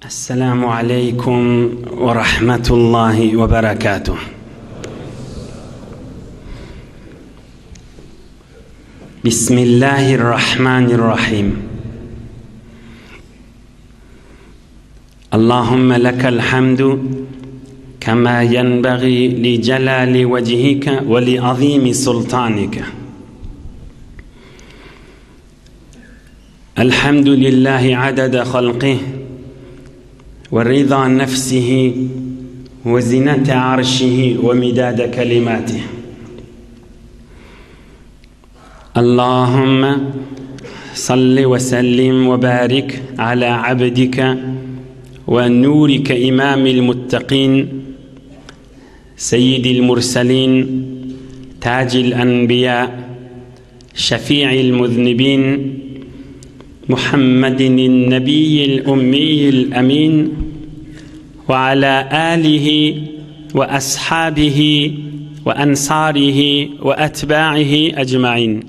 Esselamu aleýkum we rahmetullahi we berekatuh. Bismillahirrahmanirrahim. Allahümme lekel hamdu kema yenbagi li celali vecihike ve li azimi sultanike. الحمد لله عدد خلقه ورضا نفسه وزنة عرشه ومداد كلماته اللهم صل وسلم وبارك على عبدك ونورك إمام المتقين سيد المرسلين تاج الأنبياء شفيع المذنبين محمد النبي الأمي الأمين وعلى آله وأصحابه وأنصاره وأتباعه أجمعين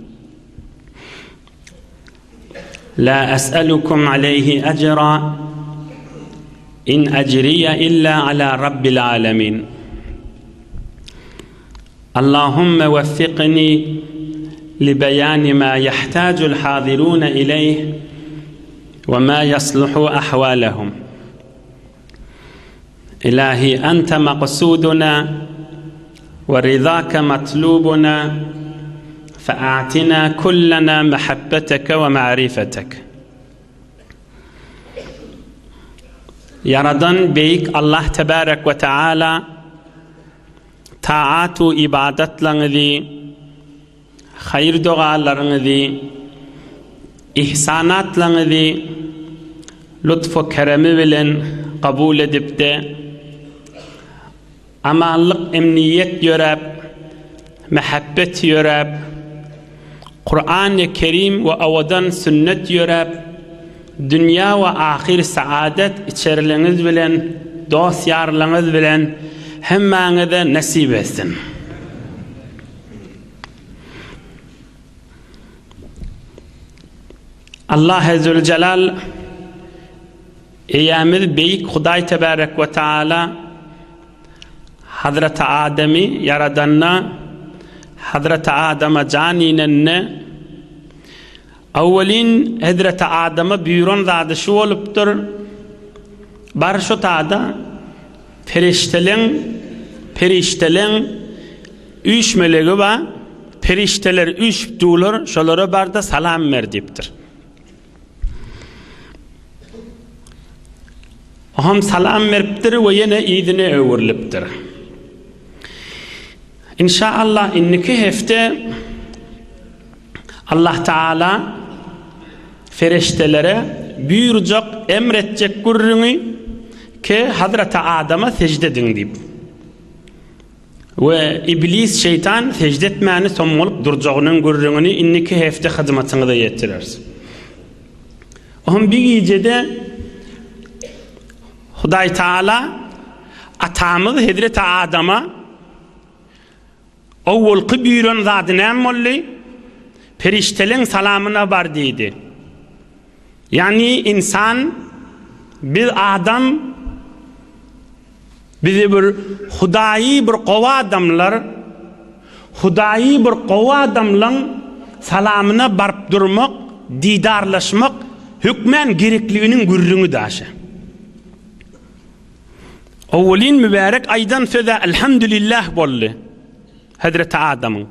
لا أسألكم عليه أجرا إن أجري إلا على رب العالمين اللهم وفقني لبيان ما يحتاج الحاضرون إليه وما يصلح أحوالهم إلهي أنت مقصودنا ورضاك مطلوبنا فأعتنا كلنا محبتك ومعرفتك Ýaradan Beýik Allah Tebarek we Teala taat-u ybadatlaryňyzy, haýyr-dogalaryňyzy, ihsanatlaryňyzy lutf-u keremi bilen kabul edip-de, Amanlyk emniýet ýöräp, mähebbet ýöräp, Kurany Kerim we owadan sünnet ýöräp, dünýä we ahyr saadet içeriliňiz bilen, dost-ýarlaryňyz bilen hemmäňize nesip etsin. Allahy Züljelal Eýämiz Beýik Hudaý Tebärek we Taala Hazreti Ademi ýaradanda, Hazreti Adama jan inende, awwelin Hezreti Adama buýran zady şu bolupdyr, Bar şu tada perişdeleň, perişdeleň üýşmelegi bar, perişdeler üýşüp durlar, şolara bar-da salam ber diýipdir. Oňam salam beripdir we ýene yzyna öwrülipdir. Inşaallah indiki hepde Allah Taala fereştelere buýurjak, emr etjek gürrüňi ke Hazreti Adama sejde ediň diýip. We iblis şeýtan sežde etmäni sommalyp durjagynyň gürrüňini indiki hepde hyzmatyňyza ýetireris. Ohm bir gijede Hudaý Taala atamyz Hezreti Adama owwalky buýran zady näme boldy? Perişdeleň salamyna bar diýdi. Ýagny ynsan biz adam Bizi bir Hudaýy bir gowy adamlar, Hudaýy bir gowy adamlaň salamyna baryp durmak, didarlaşmak hökmän gerekliginiň gürrüňi daşa. Owwelin mübärek aýdan söze Elhamdülillah boldy. Hezreti Adamyň.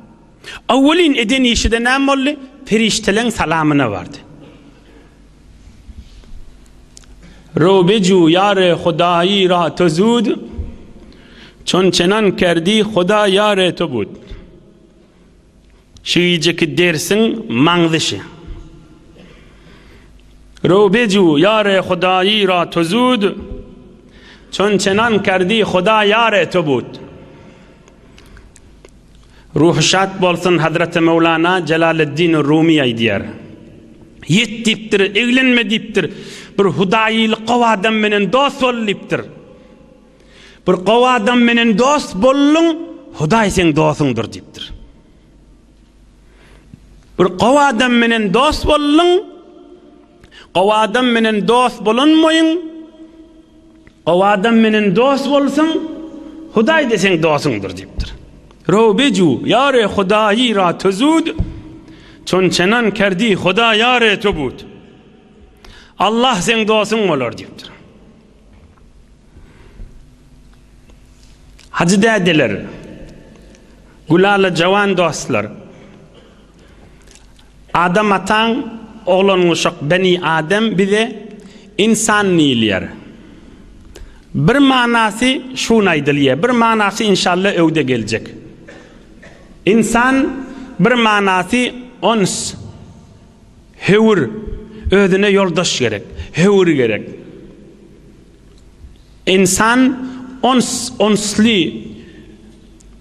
Owwelin eden işi-de näme boldy? Perişdeleň salamyna bardy. Ro beju ýare Hudaýy ra to zud, Çon çenan kerdi Huda ýare to bud. Şu gijeki dersiň maňzy şi. Ro beju ýare Hudaýy ra to zud, Çon çenan kerdi Huda ýare to bud. Ruhy şat bolsun Hazreti Möwlana Jelaleddin Rumi aýdýar. Ýet diýipdir, eglenme diýipdir. Bir hudaýylyk gowy adam menen dost bol diýipdir. Bir gowy adam menen dost bolduň, Hudaý seň dostuňdyr diýipdir. Bir gowy adam menen dost bolduň, gowy adam menen dost bolanmoýuň? Gowy adam menen dost bolsaň, Hudaý-da seň dosuňdyr diýipdir. Row beju, ýare Hudaýy ra tözud, çon çenan kerdi Huda ýare to bud. Allah seň dosuň bolar diýipdir. Hajy dädeler, gülala jawan dostlar, Adam ataň oglan-uşak beni Adem bize ynsan diýilýär. Bir manasy şun aýdylýar, bir manasy inşallah öwde geljek. Ynsan bir manasy ons, höwür, özüne ýoldaş gerek, höwür gerek. Ynsan ons, onsly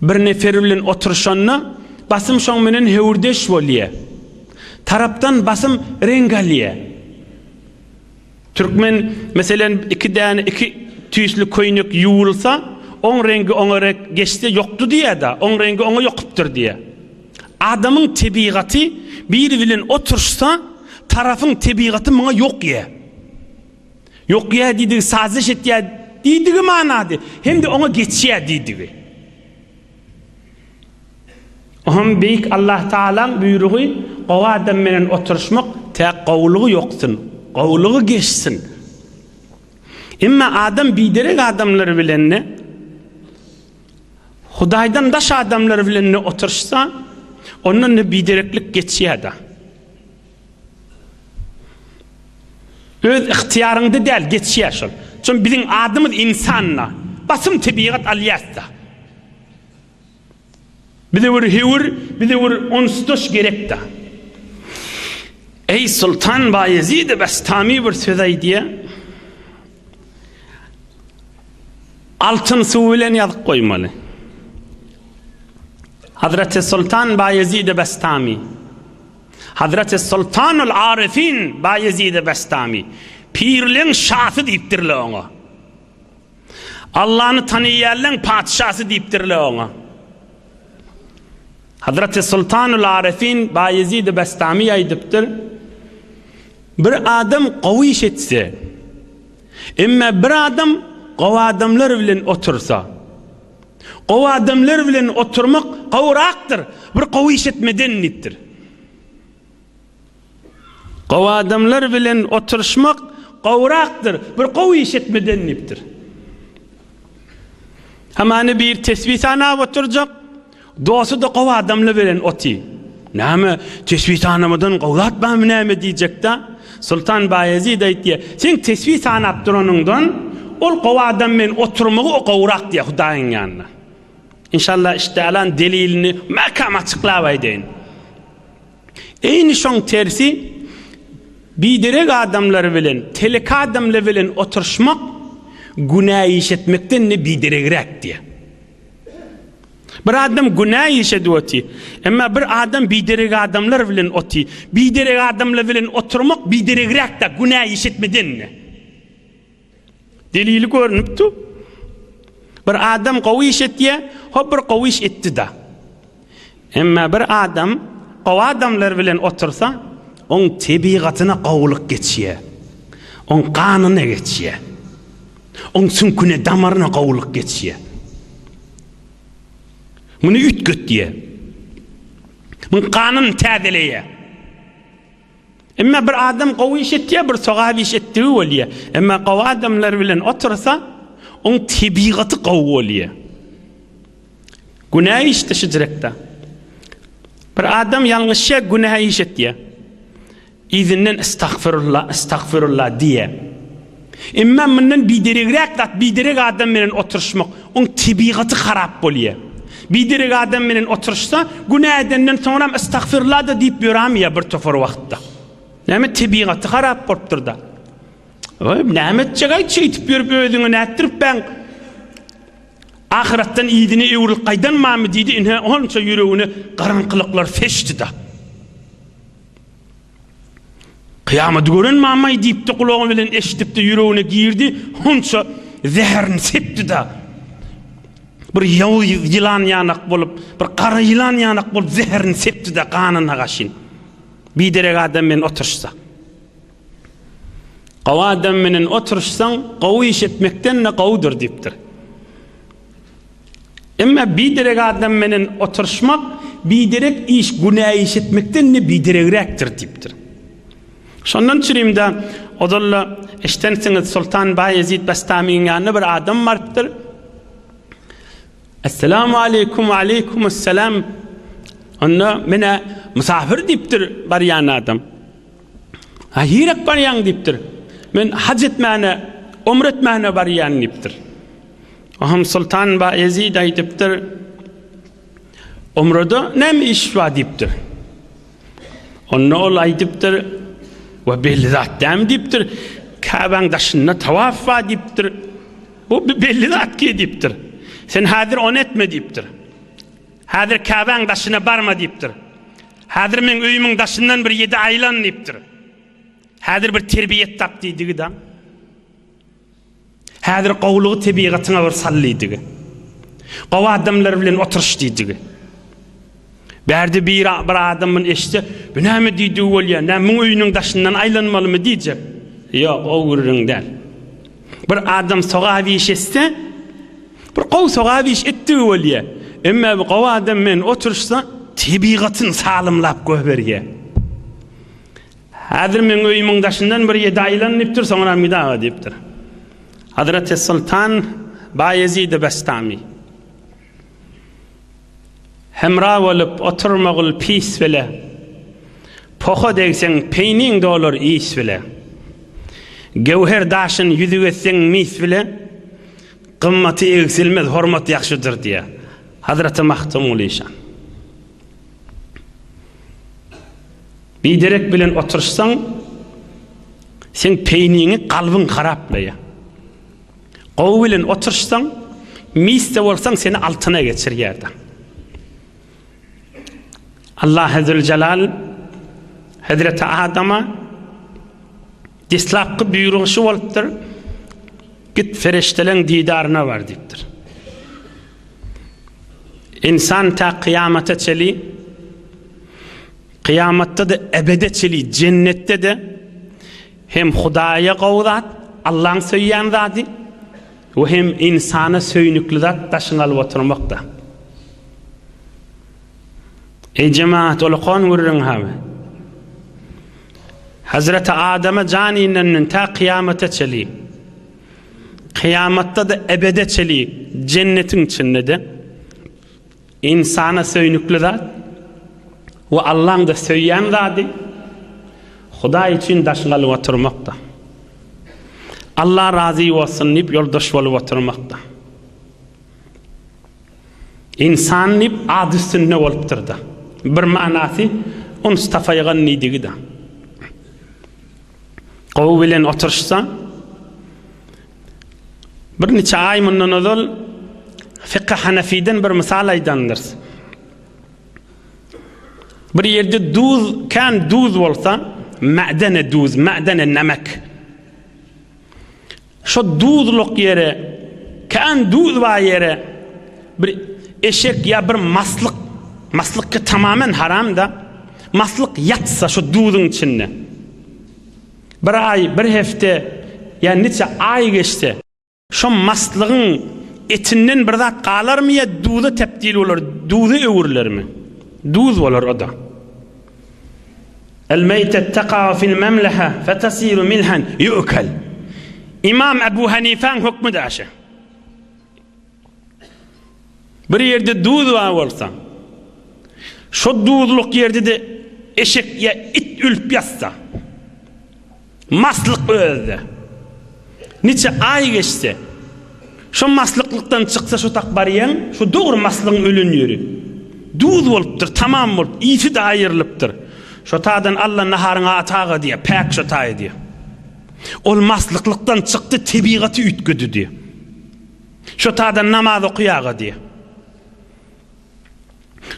bir nefer bilen oturyşanda, basym şoň menen höwürdeş bolýar. Tarapdan basym reňk alýar. Türkmen, meselem, iki däne iki tüýsli köýnek ýuwulsa, oň reňgi oňa rek geçse ýokdy diýýär-de, oň reňgi oňa ýokupdyr diýýär. Adamyň tebigaty biri bilen oturyşsa, tarapyň tebigaty muňa ýokýar. Ýokýa diýdigi sazyş etýä diýdigi manady, hem-de oňa geçýä diýdigi. Ohm Beýik Allah Tagalaň buýrugy gowy adam menen oturyşmak tä gowulygy ýoksun, gowulygy geçsin. Emma adam biderek adamlar bilen-de, Hudaýdan daş adamlar bilen-de oturyşsa, ondan-da bidereklik geçýär-de. Öz ygtyýaryňda däl, geçýär şol. Çün biziň adymyz ynsan-da. Basym tebigat alýas-da. Bize bir höwür, bize bir onsdaş gerek-de. Eý Sultan Baýezid Bestami bir söz aýdýar. Altyn suw bilen ýazyp goýmaly. Hazreti Sultan Baýezid Bestami Hazreti Sultanul Arifin Baýezid Bestami, pirleň şasy diýipdirler oňa. Allany tanaýanlaň patyşasy diýipdirler oňa. Hazreti Sultanul Arifin Baýezid Bestami aýdypdyr, Bir adam gowy iş etse, emma bir adam gowy adamlar bilen otursa, Gowy adamlar bilen oturmak gowurakdyr, bir gowy iş etmeden diýipdir. Gowy adamlar bilen oturyşmak gowurakdyr, bir gowy iş etmeden diýipdir. Hamany bir tesbih sanap oturjak, Dosty-da gowy adamly bilen oty. Näme, tesbih sanamadan gowy zat barmy näme diýjek-dä. Sultan Baýezid aýtýar, Seň tesbih sanap duranyňdan, ol gowy adam bilen oturmagy o gowurak diýýär Hudaýyň ýanynda. Inşallah işdälan delilini mäkäm açyklap aýdaýyn. Eýni şoň tersi, biderek adamlar bilen, teleke adamlar bilen oturyşmak günä iş etmekden-de bideregräk diýýär. Bir adam günä iş edip oty. Emma bir adam biderek adamlar bilen oty. Biderek adamlar bilen oturmak bideregräk-de günä iş etmeden-de. Delili görnüp dur. Bir adam gowy iş etýär, hop bir gowy iş etdi-da. Emma bir adam gowy adamlar bilen otursa, oň tebigatyna gowulyk geçýär. Oň ganyna geçýär. Oň süňküne, damaryna gowulyk geçýär. Muny üýtgetýär. Muň ganyny täzeleýär. Emma bir adam gowy iş etýär, bir sogap iş etdigi bolýar. Emma gowy adamlar bilen otursa, oň tebigaty gowy bolýar. Günä işde şijrekde. Bir adam ýalňyşýar, günä iş etýär. Yzyndan estagfirullah, estagfirullah diýýär. Emma mundan bideregräk zat, biderek adam bilen oturyşmak, oň tebigaty harap bolýar. Biderek adam bilen oturyşsa, günä edenden soňram estagfirullah-da diýip ýörämýär bir topar wagtda. Näme tebigaty harap bolupdyr-da. Oý, näme etjek-aý, şeýdip ýörüp özüňi nätdiripbäň? Ahyratdan yzyna öwrülip gaýdanmamy diýdi, ine onça ýüregine garaňkylyklar seçdi-de. Kyýamaty gören mamaý diýipdi, gulagy bilen eşidipdi, ýüregine girdi, onça zäherini sepdi-de. Bir ýawuz ýylan ýanak bolup, bir gara ýylan ýanak bolup zäherini sepdi-de ganyna gaşyn. Biderek adam bilen oturyşsa. Gowy adam menen oturyşsaň, gowy iş etmekden-de gowudyr diýipdir. Emma biderek adam menen oturyşmak, biderek iş, günä iş etmekden-de bideregräkdir diýipdir. Şondan çürim-de, ozal-da eşdensiňiz, Soltan Baýezid Bastamyň ýanyna bir adam barypdyr. Esselamu aleýkum we aleýkumusselam. Onda men-ä mysafir diýipdir barýan adam. Ha hirek barýaň diýipdir. Men haj etmäne, umre etmäne barýan diýipdir. Oham Sultan Baýezid aýdypdyr. Umrada näme iş bar diýipdir. Onda ol aýdypdyr, we belli zat dämi diýipdir. Käbäň daşynda tawaf bar diýipdir. Bu bir belli zat ki diýipdir. Sen häzir ony etme diýipdir. Häzir Käbäň daşyna barma diýipdir. Häzir meň öýümiň daşyndan bir ýedi aýlan diýipdir. Häzir bir terbiýet tap diýdigi da. Häzir gowulygy tebigatyňa bir sal diýdigi. Gowy adamlar bilen oturyş diýdigi. Bärde bir bir adam muny eşitse, bu näme diýdigi bolýar? Näme muň öýüniň daşyndan aýlanmalymy diýjek. Ýok, o gürrüň däl. Bir adam sogap iş etse, bir gowy sogap iş etdigi bolýar. Emma bu gowy adam men oturyşsa, tebigatyny salymlap goýberýär. Häzir meň öýümiň daşyndan bir ýedi aýlan diýipdir, soňra midaga diýipdir. Hazreti Sultan Baýezid Bestami. Hemra bolup oturmagyl pis bile, Poha degseň peýniň dolar is bile. Göwher daşyn ýüzük etseň mis bile, Gymmaty egsilmez hormat ýagşydyr diýýär. Hazreti Magtymguly işan. Biderek bilen oturyşsaň, seň peýniňi kalbyň haraplaýar. Gowy bilen oturyşsaň, misde bolsaň seni altyna geçirýär-de. Allah Zülcelal Hezreti Adama deslapky buýrugy şu bolupdyr. Git ferişteleň didaryna bar diýipdir. Insan ta kyýamata çeli kyýamatda-da ebede çeli jennetde-de Hem Hudaýa gowy zat, Allaň söýýän zady we hem ynsana söýnükli zat daşyňa alyp oturmakda. Eý jemaat ulakan gürrüň haby. Hazreti Adama jan inenden ta kyýamata çeli. Kyýamatda da ebede çeli jennetiň içinde de Ynsana söýnükli zat we Allaň-da söýýän zady Hudaý üçin daşyňa alyp oturmakda. Allah razy bolsun diýip ýoldaş bolup oturmakda. Ynsan diýip ad üstünde bolupdyr-da. Bir manasy uns tapaýgan diýdigi-de. Gowy bilen oturyşsa, Bir niçe aý mundan ozal Fykh Hanafiden bir mysal aýdandyrys. Bir ýerde duz, kän duz bolsa, mädene duz, mädene nemek. Şo duzluk ýere, kän duz bar ýere bir eşek ýa bir maslyk, maslyk ki tamamen haram da, maslyk ýatsa şo duzuň içinde. Bir aý, bir hepde ýa niçe aý geçse, şo maslygyň etinden bir zat galarmy ýa duza tebdil bolar, duza öwrülermi? Duz bolar o-da. El-meýtet tekaw fil memlehe fetesiru milhen ýu'kel. Imam Ebu Hanifäň hökmi-de şe. Bir ýerde duz bar bolsa, şo duzluk ýerde-de eşek ýa it ölüp ýatsa, maslyk özde. Niçe aý geçse, şo maslyklykdan çyksa şo tak barýaň, şo dogry maslygyň ölen ýeri. Duz bolupdyr, tamam bolup, ysy-da aýrylypdyr. Şo tadan Alla naharyňa ataga diýýär, päk şo taýy diýýär. Ol maslyklykdan çykdy, tebigaty üýtgedi diýýär. Şo taýdan namaz okaýaga diýýär.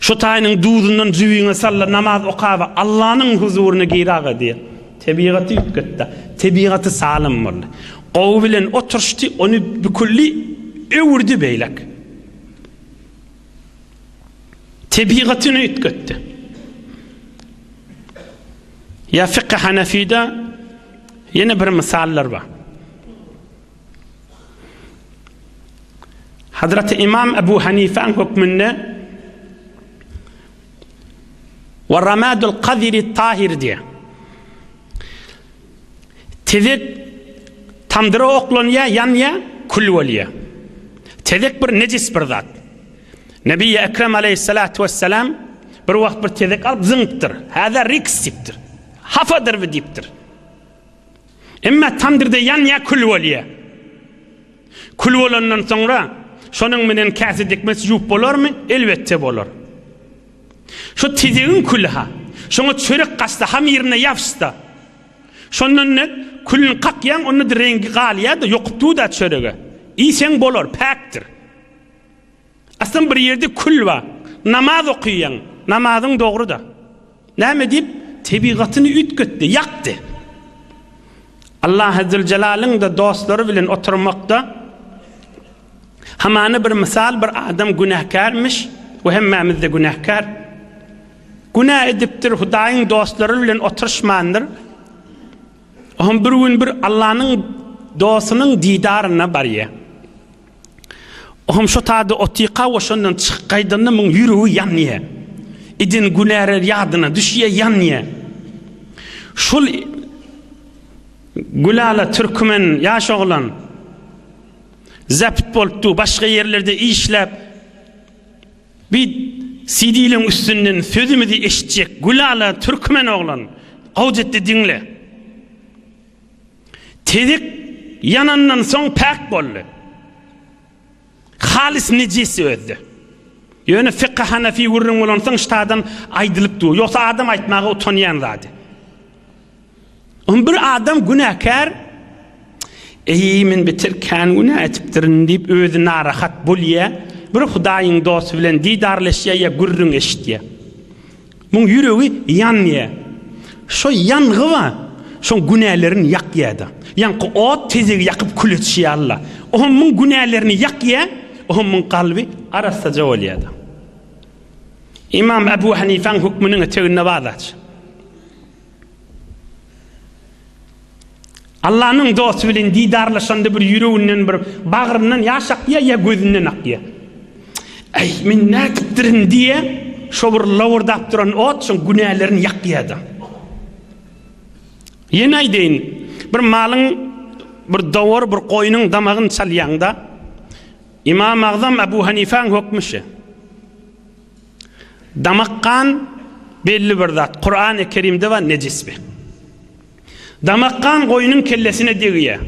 Şo taýynyň duzundan jübiňe salla namaz okaba Allanyň huzuryna giraga diýýär. Tebigaty üýtgetdi. Tebigaty salym boldy. Gowy bilen oturyşdy, ony bükülli öwürdi beýlek. Tebigatyny üýtgetdi. Ýa fykh Hanafide. Ýene bir mysallar bar. Hazreti Imam Ebu Hanifäň hökmünde we ramadul kadiri tahir diýe. Tezek tamdyra oklanýar, ýanýar, kül bolýar. Tezek bir nejis bir zat. Nebi Ekrem aleyhissalatu vesselam bir wagt bir tezek alyp zyňypdyr. Häzä riks diýipdir. Hafadyr bu diýipdir. Emma tamdyrda ýanýar, kül bolýar. Kül bolandan soňra şonuň bilen käse dikmesi ýuwup bolarmy? Elbetde bolar. Şo tezegiň küli-ha. Şoňa çörek gaçsa, hamyryna ýapyşsa. Şondan ne külüni kakýaň, onda-da reňgi galýar-da, ýokup dur-da çörege. Iýseň bolar, päkdir. Aslynda bir ýerde kül bar. Namaz okaýaň, namazyň dogry-da. Näme diýip, tebigatyny üýtgetdi, ýakdy. Allahy Züljelalyň-da dostlary bilen oturmakda hamana bir mysal bir adam günäkärmiş we hemmämiz-de günäkär. Günä edipdir, Hudaýyň dostlary bilen oturyşmandyr. Oňa bir gün bir Allanyň dostunyň didaryna barýar. Oňam şo taýda otyka we şondan çykyp gaýdanda muň ýüregi ýanýar. Eden günäleri ýadyna düşýär, ýanýar. Şol Gülala türkmen ýaş oglan zapt bolup dur, başga ýerlerde işläp bir CD-leň üstünden sözümizi eşitjek Gülala türkmen oglan, gowja diňle. Tezek ýanandan soň päk boldy. Halys nejis özde. Ýöne fykh hanafi gürrüň bolansoň ştadan aýdylyp dur. Ýogsa adam aýtmaga utanýan zady. On bir adam günäkär, Eý, men beter kän günä etipdirin diýip özi narahat bolýar. Bir Hudaýyň dosty bilen didarlaşýar ýa gürrüň eşitýär. Muň ýüregi ýanýar. Şo ýangy bar, şoň günälerini ýakýar-da. Ýaňky ot tezegi ýakyp kül etişýär-la. Oňam muň günälerini ýakýar, oňam muň kalby arassaja bolýar-da. Ymam Ebu Hanifäň hökmüniň eteginde bar zat. Allanyň dosty bilen didarlaşanda bir ýüreginden bir bagryndan ýaş akýar ýa gözünden akýar. Äý, men nädipdirin diýe, şo bir lowurdap duran ot şoň günälerini ýakýar-da. Ýene aýdaýyn, bir malyň bir dowar, bir goýnuň damagyny çalýaňda, Imam Agzam Abu Hanifäň hökmi şe. Damak gan belli bir zat. Kurany Kerimde bar nejis bi. Damak gan goýnuň kellesine degýär.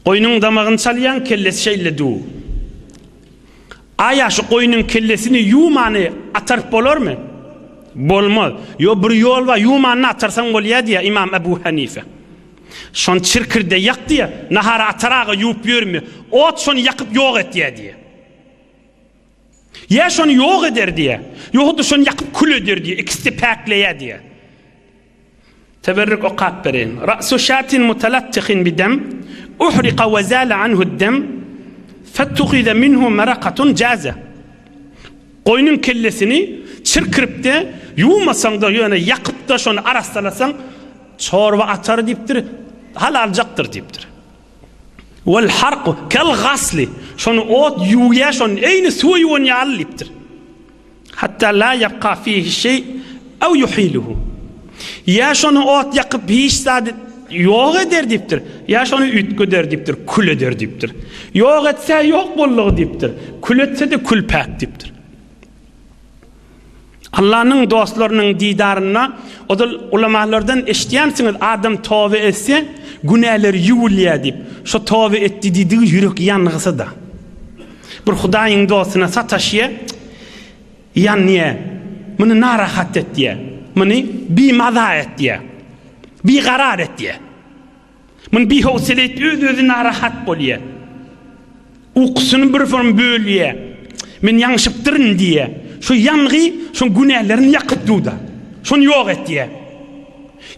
Goýnuň damagyny çalýaň, kellesi şeýle duw. Aýa şu goýnuň kellesini ýuwmany ataryp bolarmy? Bolmaz. Ýo bir ýol bar, ýuwmanyny atarsaň bolýar diýýär Imam Ebu Hanife. Şony çirkirde ýak diýýär, nahara ataraga ýuwup ýörme. Ot şony ýakyp ýok etýär diýýär. Ýa şony ýok eder diýýär. Ýogsa-da şony ýakyp kül eder diýýär. Ikisi-de päkleýär diýýär. Teberrük okap bereýin. Ra'su şatin mutalattihin bi dem, uhriqa we zala anhu dem, fettuhize minhu marakatun jaza. Goýnuň kellesini çirkirip-de, ýuwmasaň-da, ýöne ýakyp-da şony arassalasaň, çorba atar diýipdir, halaljakdyr diýipdir. Wal harku kel gasli. Şony ot ýuwýar, şony eýni suwa ýuwan ýaly diýipdir. Hatta la ýabka fihi şeý ew yuhiluhu. Ýa şony ot ýakyp hiç zady ýok eder diýipdir. Ýa şony üýtgeder diýipdir, kül eder diýipdir. Ýok etse ýok boldugy diýipdir. Kül etse-de kül päk diýipdir. Allanyň dostlarynyň didarynda ozal ulamalardan eşidýänsiňiz adam toba etse günäleri ýuwulýar diýip. Şo toba etdi diýdigi ýürek ýangysy-da. Bir Hudaýyň dostuna sataşýar, ýanýar. Muny narahat etýär. Muny bimaza etýär. Bigarar etýär. Muny bihowsele edip öz-özi narahat bolýar. Ukusyny bir form bölýär. Men ýaňşypdyryn diýýär. Şu ýangy şoň günälerini ýakyp dur-da. Şony ýok etýär.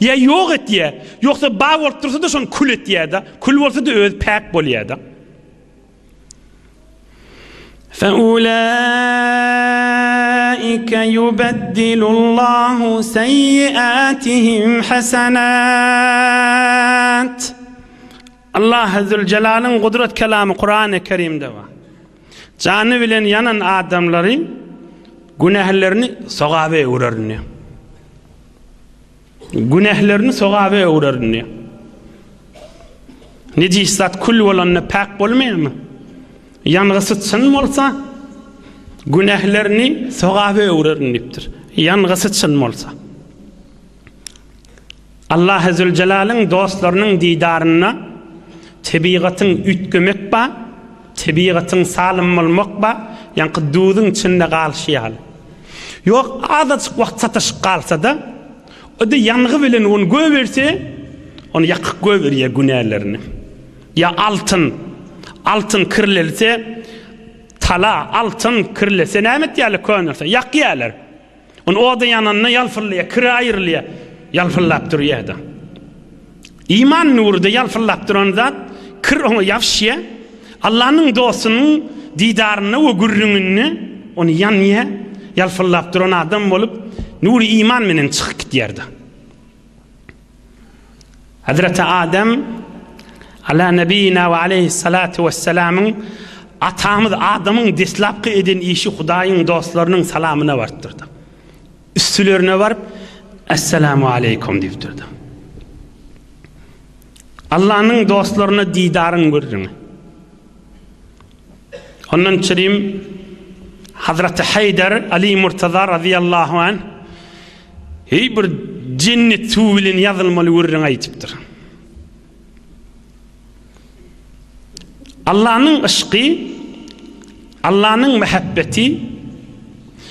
Ýa ýok etýär, ýogsa bar bolup dursa-da şony kül etýär-de. Kül bolsa-da özi päk bolýar-da. Feulaike yubeddilullahu seyyiatihim hasenat. Allah Zülcelalyň gudrat kelamy Kurany Kerimde bar. Jany bilen ýanan adamlary günählerini sogaba öwrerin. Günählerini sogaba öwrerin diýýär. Nejis zat kül bolanda päk bolmaýarmy? Ýangysy çyn bolsa, günählerini sogaba öwrerin diýipdir. Ýangysy çyn bolsa. Allah Züljelalyň dostlarynyň didarynda tebigatyň üýtgemek ba, tebigatyň salym bolmak ba, ýaňky duzuň içinde galşy ýaly. Ýok, azajyk wagt sataşyp galsa-da, o-da ýangy bilen ony göberse, ony ýakyp göberýär günälerini. Ýa altyn, altyn kirlelse, tala, altyn kirlese näme etýärler könelse? Ýakýarlar. Ony oda ýananda ýalpyllaýar, kiri aýrylýar, ýalpyllap durýar-da. Iman nury-da ýalpyllap duran zat, kir oňa ýapyşýar. Allanyň dostunyň didarynda we gürrüňinde ony ýanýar, ýalpyllap duran adam bolup, nury iman menen çykyp gidýär-de. Hazreti Adem ala nebiyina we aleyhissalatu vesselamyň atamyz Adamyň deslapky eden işi Hudaýyň dostlarynyň salamyna barypdyrdy. Üstülerine baryp Esselamu aleýkum diýipdirdi. Allanyň dostlaryna didaryň gürrüňi. Ondan çirim Hazreti Haydar Ali Murtaza radıyallahu anh Heý bir jennet suwy bilen ýazylmaly gürrüň aýdypdyr. Allanyň yşky, Allanyň mähebbeti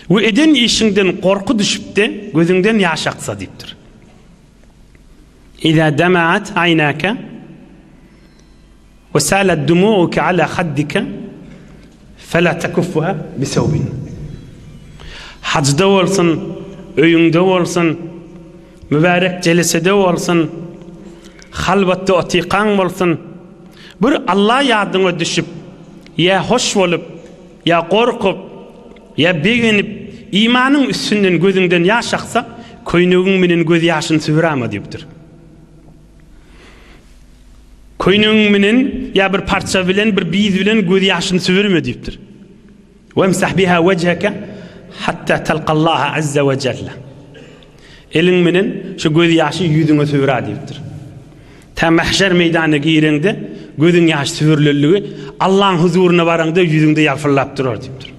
we eden işiňden gorky düşüpde gözüňden ýaş aksa diýipdir. Iza demaat aynaka We salat dumu'uke ala haddike fela tekuffuha bisewbin. Hajda bolsun, öýüňde bolsun, mübärek jelesede bolsun, halwatda otykaň bolsun, bir Allah ýadyňa düşüp, ýa hoş bolup, ýa gorkup, ýa begenip, imanyň üstünden gözüňden ýaş aksa, köýnegiň menen göz ýaşyny sübürama diýipdir. Köýnegiň menen ýa bir parça bilen, bir biz bilen göz ýaşyny sübürme diýipdir. Wemsah biha wejheke hatta talqallaha azza we jelle. Eliň menen şu göz ýaşy ýüzüňe sübüra diýipdir. Tä mahşer meýdanyna gireňde gözüň ýaşy sübürlenligi Allaň huzuryna baraňda ýüzüňde ýalpyldap durar diýipdir.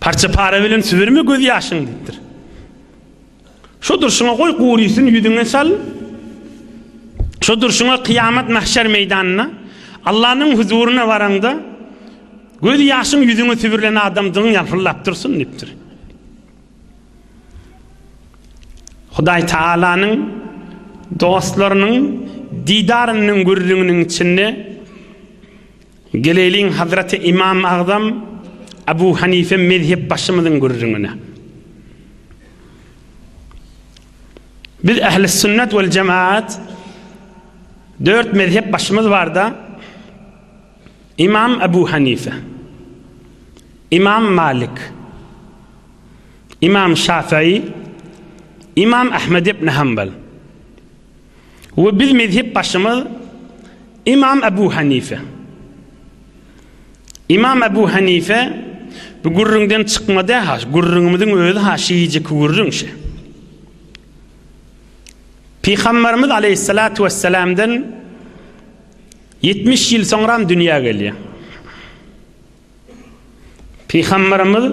Parça para bilen sübürme göz ýaşyň diýipdir. Şo durşuňa goý gurysyn ýüzüňe sal. Şo durşuňa kyýamat mahşer meýdanyna Allanyň huzuryna baraňda göz ýaşyň ýüzüňe sübürlen adamdygyň ýalpyldap dursun diýipdir. Hudaý Taalanyň dostlarynyň didarynyň gürrüňiniň içinde Geleýliň Hazreti Ymam Agzam Abu Hanife mezhep başymyzyň gürrüňine. Biz ähli sünnet wel jemaat dört mezhep başymyz barda Imam Abu Hanife, Imam Malik, Imam Şafii, Imam Ahmed ibn Hanbal. We biz mezhep başymyz Imam Ebu Hanife. Imam Ebu Hanife bu gürrüňden çykmady ha, gürrüňimiziň özi ha şiýjiki gürrüň şi. Pygamberimiz aleyhissalatu vesselamdan 70 ýyl soňram dünýä gelýär. Pygamberimiz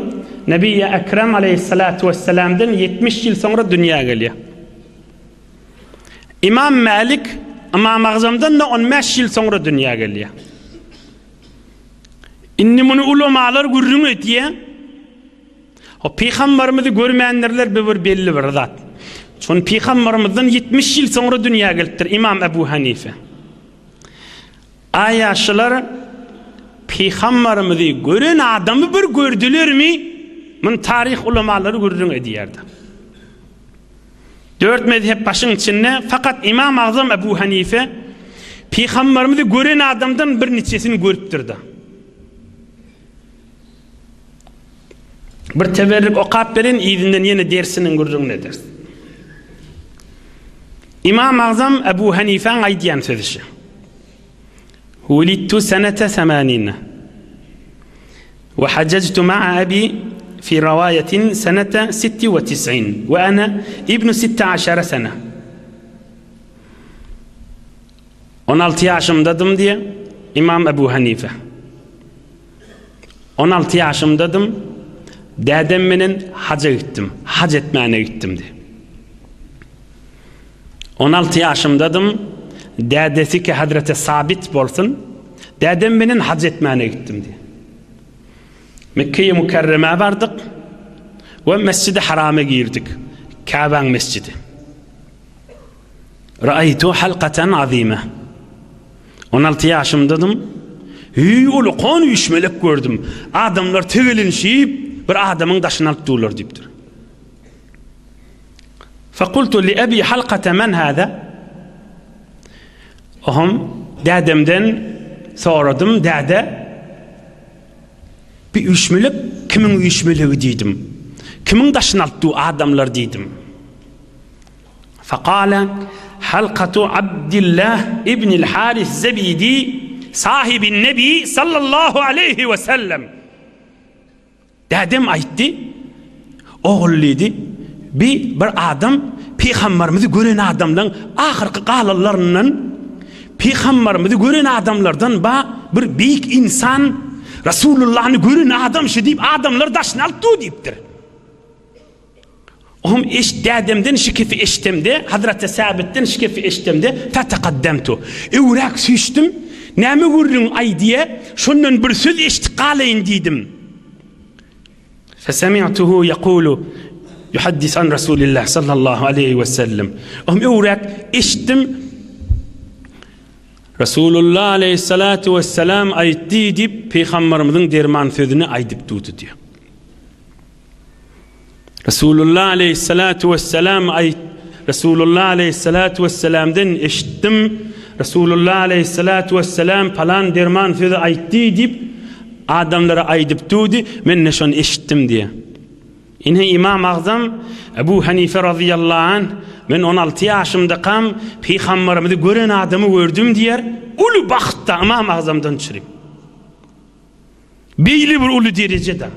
Nebiýi Ekrem aleyhissalatu vesselamdan 70 ýyl soňra dünýä gelýär. Imam Mälik Ymam Agzamdan-da 15 ýyl soňra dünýä gelýär. Indi muny ulamalar gürrüň edýär. O pygamberimizi görmändirler bu bir belli bir zat. Şon pygamberimizden 70 ýyl soňra dünýä gelipdir Imam Ebu Hanife. Aýa şular pygamberimizi gören adamy bir gördülermi? Muny taryh ulamalary gürrüň edýärdi. Dört mezhep başyň içinde fakat Imam Agzam Ebu Hanife. Pygamberimizi gören adamdan bir niçesini görüpdir-de. Bir teberrik okap beren yzyndan ýene dersiniň gürrüňini ederis. Imam Agzam Ebu Hanifäň aýdýan sözi şu. Wulidtu senete semanine. Ve hajjajtu ma'a abi fi riwayetin senete sitti ve tis'in ve ana ibnu sitte aşara sene. 16 ýaşymdadym diýe Imam Ebu Hanife. 16 ýaşymdadym, dädem menen haja gitdim, hac etmäne gitdim diýe. 16 ýaşymdadym, dädesi ki Hazreti Sabit bolsun, dädem menen hac etmäne gitdim diýe. Mekkeýi Mükerremä bardyk we Mesjidi Harama girdik. Käbäň mesjidi. Ra'aytu halkatan azime. 16 ýaşymdadym. Hüý ulukan üýşmelek gördüm. Adamlar tegelenişip bir adamyň daşyny alyp durlar diýipdir. Fekultu li ebi halkate men hâzâ? Oham dädemden soradym, däde, bi üýşmelek kimiň üýşmelegi diýdim. Kimiň daşyny alyp dur adamlar diýdim. Fekale halkatu Abdillah ibnil Haris Zebidi sahibin Nebi sallallahu aleyhi we sellem. Dädem aýtdy, Ogul diýdi, bi bir adam pygambarymyzy gören adamlaň ahyrky galanlaryndan, pygambarymyzy gören adamlardan ba bir beýik ynsan, Rasulullany gören adam şu diýip adamlar daşyny alyp dur diýipdir. Ohm eş dädemden şu kefi eşdemde, Hazreti Säbitden şu kefi eşdemde, fetekaddemtu. Öwräk süýşdüm, näme gürrüň aý diýe, şondan bir söz eşdip galaýyn diýdim. Fesemi'tuhu yekulu yuhaddis an Rasulillah sallallahu aleyhi ve sellem. Ohm öwräk eşitdim. Resulullah aleyhissalatu vesselam aýtdy diýip, Pygamberimiziň derman sözüni aýdyp durdy diýip. Resulullah aleyhissalatu vesselam aýt Resulullah aleyhissalatu vesselamdan eşitdim. Resulullah aleyhissalatu vesselam palan derman sözi aýtdy diýip adamlara aýdyp durdy. Men ne şony eşitdim diýe. Ine Imam Agzam Ebu Hanife radıyallahu anh men 16 ýaşymdakam pygamberimizi gören adamy gördüm diýer. Uly bagtda Imam Agzamdan çürip. Beýle bir uly derejede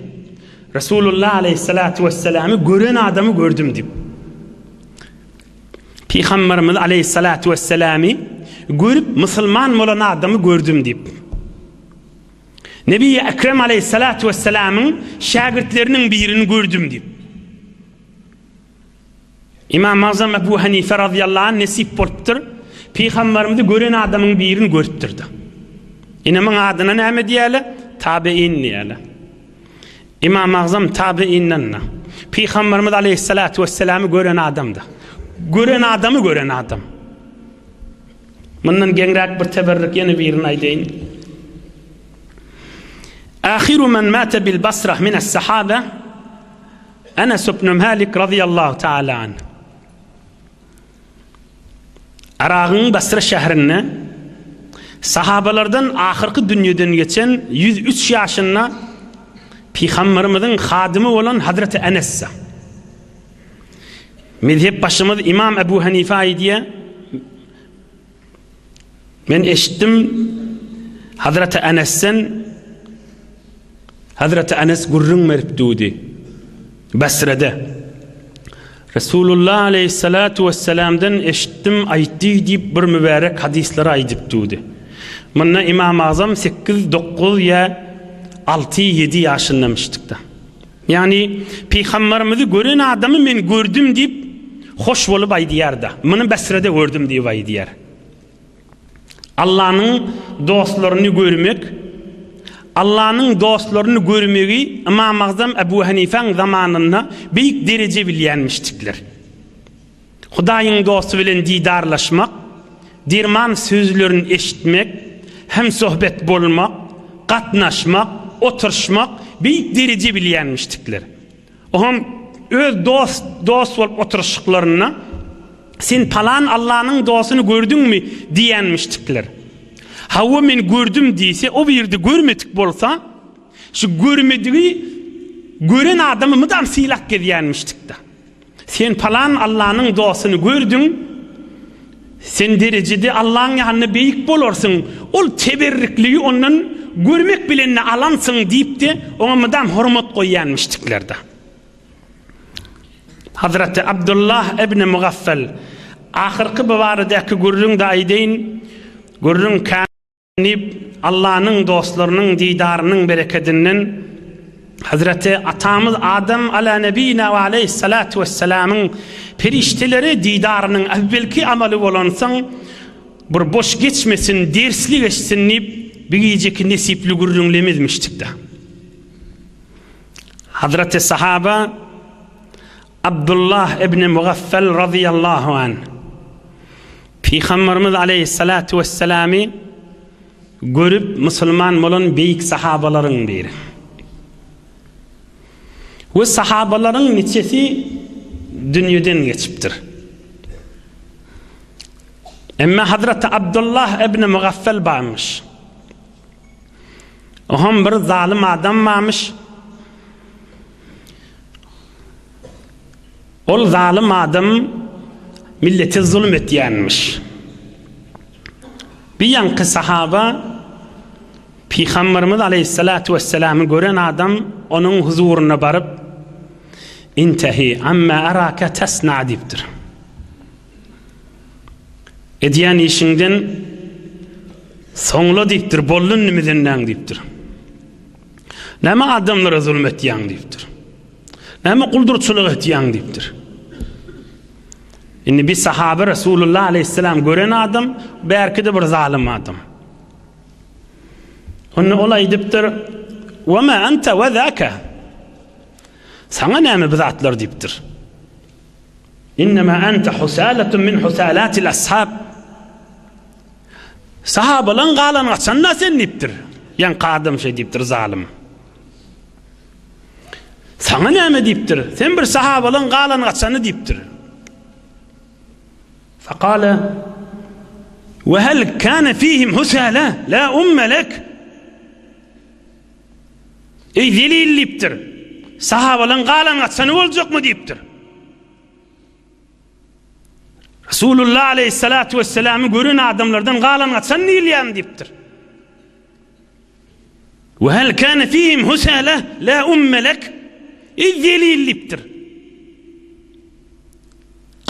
Resulullah aleyhissalatu vesselamy gören adamy gördüm diýip. Pygamberimiz aleyhissalatu vesselamy görüp musulman bolan adamy gördüm diýip. Nebi Ekrem aleyhissalatu vesselamyň şägirtleriniň birini gördüm diýip. Imam Azam Ebu Hanife razyýallahu anh nesip bolupdyr. Pygamberimizi gören adamyň birini görüpdir-de. Ine muň adyna näme diýýärler? Tabein diýýärler. Imam Azam tabeinden-de. Pygamberimiz aleyhissalatu vesselamy gören adamda. Gören adamy gören adam. Mundan geňräk bir teberrük ýene birini aýdaýyn. Ahiru men mate bil Basra mines sahabe Enes ibn Malik razyýallahu taala anh. Yragyň Basra şäherinde sahabalardan ahyrky dünýeden geçen 103 ýaşynda Pygamberimiziň hadymy bolan Hazreti Enes. Mezhep başymyz Imam Ebu Hanife aýdýar, Men eşitdim Hazreti Enesden Hazreti Enes gürrüň berip durdy. Basrada. Resulullah aleyhissalatu vesselamdan eşitdim aýtdy diýip bir mübärek hadyslar aýdyp durdy. Munda Imam Azam 8, 9 ýa 6, 7 ýaşyndamışdykda. Ýagny Pygamberimizi gören adamy men gördüm diýip hoş bolup aýdýar-da. Muny Basrada gördüm diýip aýdýar. Allanyň dostlaryny görmek Allanyň dostlaryny görmegi Ymam Agzam Ebu Hanifäň zamanynda beýik dereje bilýänmişdikler. Hudaýyň dosty bilen didarlaşmak, derman sözlerini eşitmek, hemsohbet bolmak, gatnaşmak, oturyşmak beýik dereje bilýänmişdikler. Oňam öz dost dost bolup oturyşyklarynda, Sen palan Allanyň dostuny gördüňmi? diýenmişdikler. Hawa men gördüm diýse, o birde görmedik bolsa, şu görmedigi gören adamy mydam sylap gezýänmişdik-de. Sen palan Allanyň dostuny gördüň, sen derejede Allaň ýanynda beýik bolarsyň, ol teberrikligi ondan görmek bilen-de alansyň diýip-de, oňa mydam hormat goýýanmyşdyklar-da. Hazreti Abdullah ibn Mugaffal, ahyrky bu baradaky gürrüňde aýdaýyn, gürrüň kän. Diýip, Allanyň dostlarynyň didarynyň berekedinden Hazreti atamyz Adam ala nebina we aleýhissalatu wessalamyň perişdelere didarynyň äwwelki amaly bolansoň, bir boş geçmesin, dersli geçsin diýip, bir gijeki nesipli gürrüňlemizmişdik-de. Hazreti sahaba Abdullah ibn Mugaffal razyýallahu anh Pygamberimiz aleýhissalatu wesselamy görüp musulman bolan beýik sahabalaryň biri. We sahabalaryň niçesi dünýeden geçipdir. Emma Hazreti Abdullah ibn Mugaffal barmyş. Oňam bir zalym adam barmyş. Ol zalym adam millete zulum etýänmiş. Bir ýaňky sahaba Pygamberimiz aleýhissalatu wesselamy gören adam onuň huzuryna baryp Intehi amma araka tasna diýipdir. Edýän işiňden soňla diýipdir, boldy indi mizenläň diýipdir. Näme adamlara zulum etýäň diýipdir. Näme guldurçylyk etýäň diýipdir. Indi bir sahabe Resulullah aleyhisselam gören adam, bärki-de bir zalym adam. Onda ol aýdypdyr: "Wa ma anta wa zaka?" Saňa näme bu zatlar diýipdir. Innema anta husalatun min husalatil ashab. Sahabalaň galan gaçan-da sen diýipdir. Ýaňky adam şeý diýipdir, zalym. Saňa näme diýipdir? Sen bir sahabalaň galan gaçany diýipdir. Fekale Ve hel kâne fihim husâle la umme lek Eý zelil diýipdir. Sahabalaň galan gaçany boljakmy diýipdir. Resulullah aleyhissalatu vesselamy gören adamlardan galan gaçan diýilýärmi diýipdir. Ve hel kâne fihim husâle la umme lek Eý zelil diýipdir.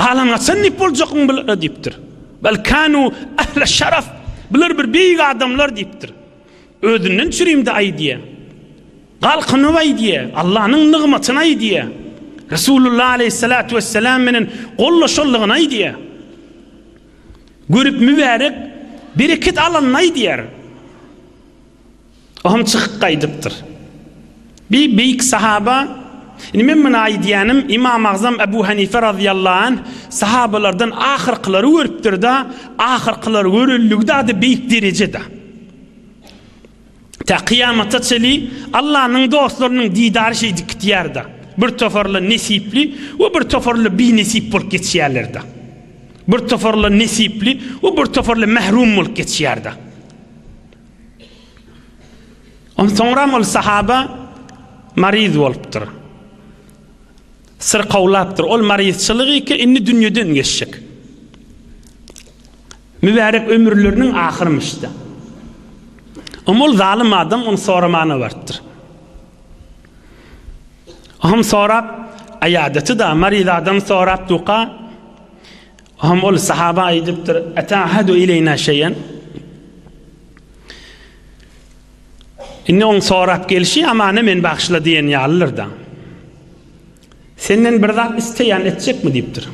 Galan gaçan diýip boljakmy bulara diýipdir. Bel kanu ehle şeref bular bir beýik adamlar diýipdir. Özünden çürimdi aýdýa. Galkynyp aýdýa. Allanyň nygmatyny aýdýa. Resulullah aleyhissalatu vesselam menen gollaşanlygyny aýdýa. Görüp mübärek bereket alanyny aýdýar. Ohm çykyp gaýdypdyr. Bir beýik sahaba, indi men muny aýdýanym, Imam Agzam Ebu Hanife razyýallahu anh sahabalardan ahyrkylary görüpdir-de, ahyrkylary görünligi-de beýik dereje-de. Tä kyýamata çenli Allanyň dostlarynyň didary şeýdip gitýär-de. Bir toparly nesipli we bir toparly binesip bolup geçýärler-de. Bir toparly nesipli we bir toparly mährum bolup geçýär-de. Onsoňram ol sahaba maryz bolupdyr. Syrkawlapdyr. Ol maryzçylygy ki, indi dünýeden geçjek. Mübärek ömürleriniň ahyrymyşda. Amma ol zalym adam ony soramana barypdyr. Ohm sorap, aýadaty da maryz adam sorap duka, ohm ol sahaba aýdypdyr, Etahadu ileýna şeýen. Indi oň sorap gelşi amana men bagyşla diýen ýalydyr da. Senden bir zat isleýän etjekmi diýipdir.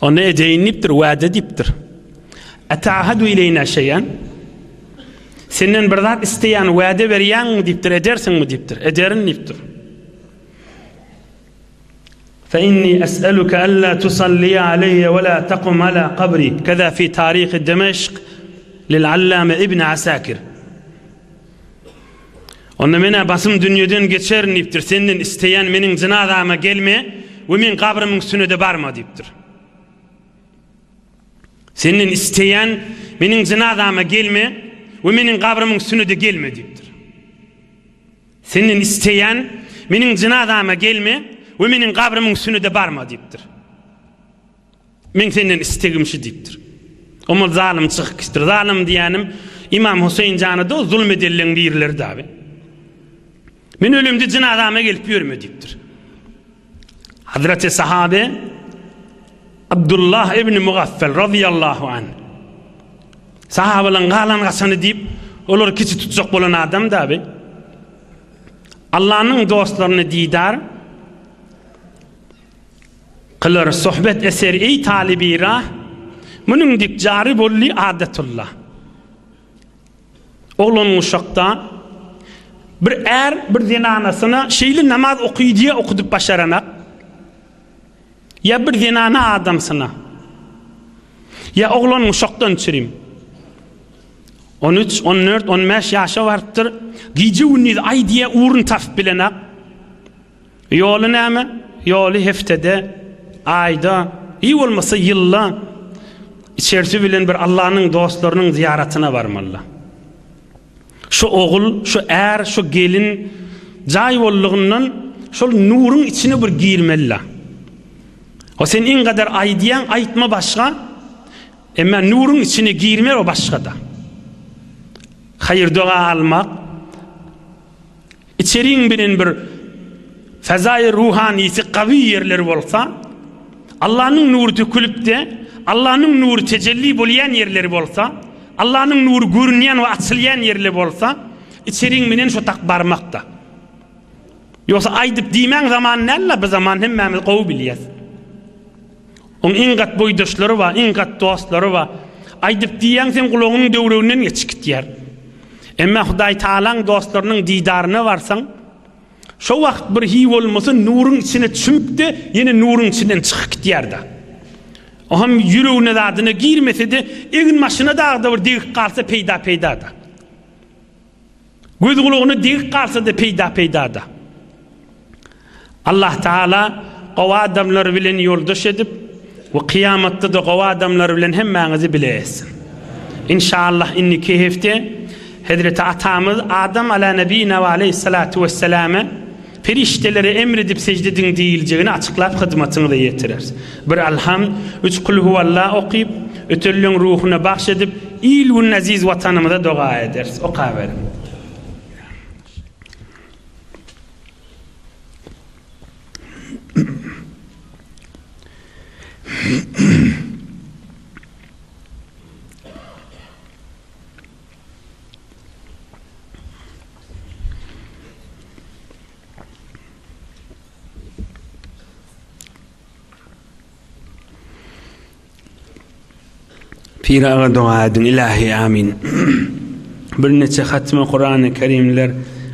Onda edeýin diýipdir, wada diýipdir. Etahadu ileýna şeýen. Senden bir zat isleýän wada berýäňmi diýipdir, edersiňmi diýipdir. Ederin diýipdir. Fe inni es'eluke alla tusalli aleyye we la taqum ala qabri. Keza fi tarih Demeşk lil Allame ibn Asakir. Onda men-ä basym dünýeden geçerin diýipdir. Senden isleýän meniň jynazama gelme we meň gabrymyň üstüne-de barma diýipdir. Senden isteýän, meniň jynazama gelme we meniň gabrymyň üstüne-de gelme diýipdir. Senden isteýän, meniň jynazama gelme we meniň gabrymyň üstüne-de barma diýipdir. Meň senden istegim şu diýipdir. Omal zalym çykyp gitdir. Zalym diýýänim Imam Huseýin jana-da o zulum edenleň birleri dabi. Men ölemde jynazama gelip ýörme diýipdir. Hazreti sahabe Abdullah ibn Mugaffel radiyallahu an. Sahabalaryň galan gaçany diýip, olary kiçi tutjak bolan adam da bi. Allah'nyň dostlaryny didar kylar sohbet eser ey talibi rah munuň dik jary bolly adatullah. Oglan uşakda bir är bir zenanasyna şeýle namaz oky diýe okudyp başaranak. Ýa bir zenana adamsyna. Ýa oglan uşakdan çirim. 13, 14, 15 ýaşa barypdyr. Gije gündiz aý diýe ugrun tapyp bilenak. Ýoly näme? Ýoly heftede, aýda, iý bolmasa ýylda içersi bilen bir Allanyň dostlarynyň zyýaratyna barmaly. Şu ogul, şu är, şu gelin jaý bollugyndan şol nuruň içine bir girmeli. O sen iň gadar aýdýaň, aýtma başga, emma nuruň içine girme o başga-da. Haýyr-doga almak, Içeriň bilen bir fezaýy ruhanysy gawy ýerler bolsa, Allanyň nury dökülip-de, Allanyň nury tejelli bolýan ýerleri bolsa, Allanyň nury görünýän we açylýan ýerli bolsa, içeriň bilen şo tak barmak-da. Ýogsa aýdyp diýmäň zaman däl-de, bu zaman hemmämiz gowy bilýäs. Oň iň gat boýdaşlary bar, iň gat dostlary bar. Aýdyp diýýäň seň gulagyňyň döwreginden geçip gitýär. Emma Hudaý Tagalaň dostlarynyň didaryna barsaň, şo wagt bir hiý bolmasa nuruň içine çümüp-de, ýene nuruň içinden çykyp gitýär-de. O hem ýüregine zadyna girmese-de, egin-başyna dagda bir degip galsa peýda peýda-da. Göz gulagyna degip galsa-da peýda peýda-da. Allah Taala gowy adamlar bilen ýoldaş edip we kyýamatda-da gowy adamlar bilen hemmäňizi bile etsin. Inşallah indiki hepde Hezreti atamyz Adam ala nebina we aleyhissalatu vesselame perişdelere emr edip sejde ediň diýiljegini açyklap hyzmatyňyza ýetireris. Bir Alham, üç Kulhuwalla okyp, ötenleň ruhuna bagş edip, il-gün eziz watanymyza doga ederis. Okaberiň. Pir aga doga ediň ilahi amin. Bir neçe hatma Kurany Kerimler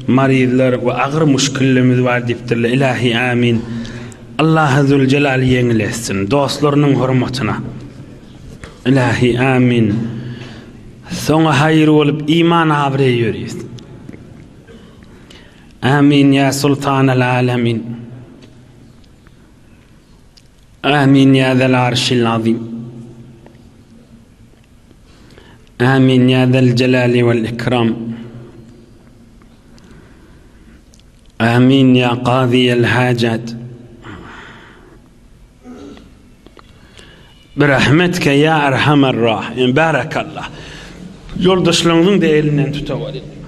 marizler we agyr muşkillerimiz bar diýipdirler ilahi amin. Allah Zülcelal ýeňil etsin dostlarynyň hormatyna. Ilahi amin. Soňa haýyr bolup iman abraý ýörüs. Amin ya sultanal alemin. Amin ya zel arşil azim. Amin ya zel celali vel ikram. Amin ya qaziyel hacat. Birahmetke ya erhamer rahimin. Barakallah. Ýoldaşlaryňyzyň-da elinden tutaweriň.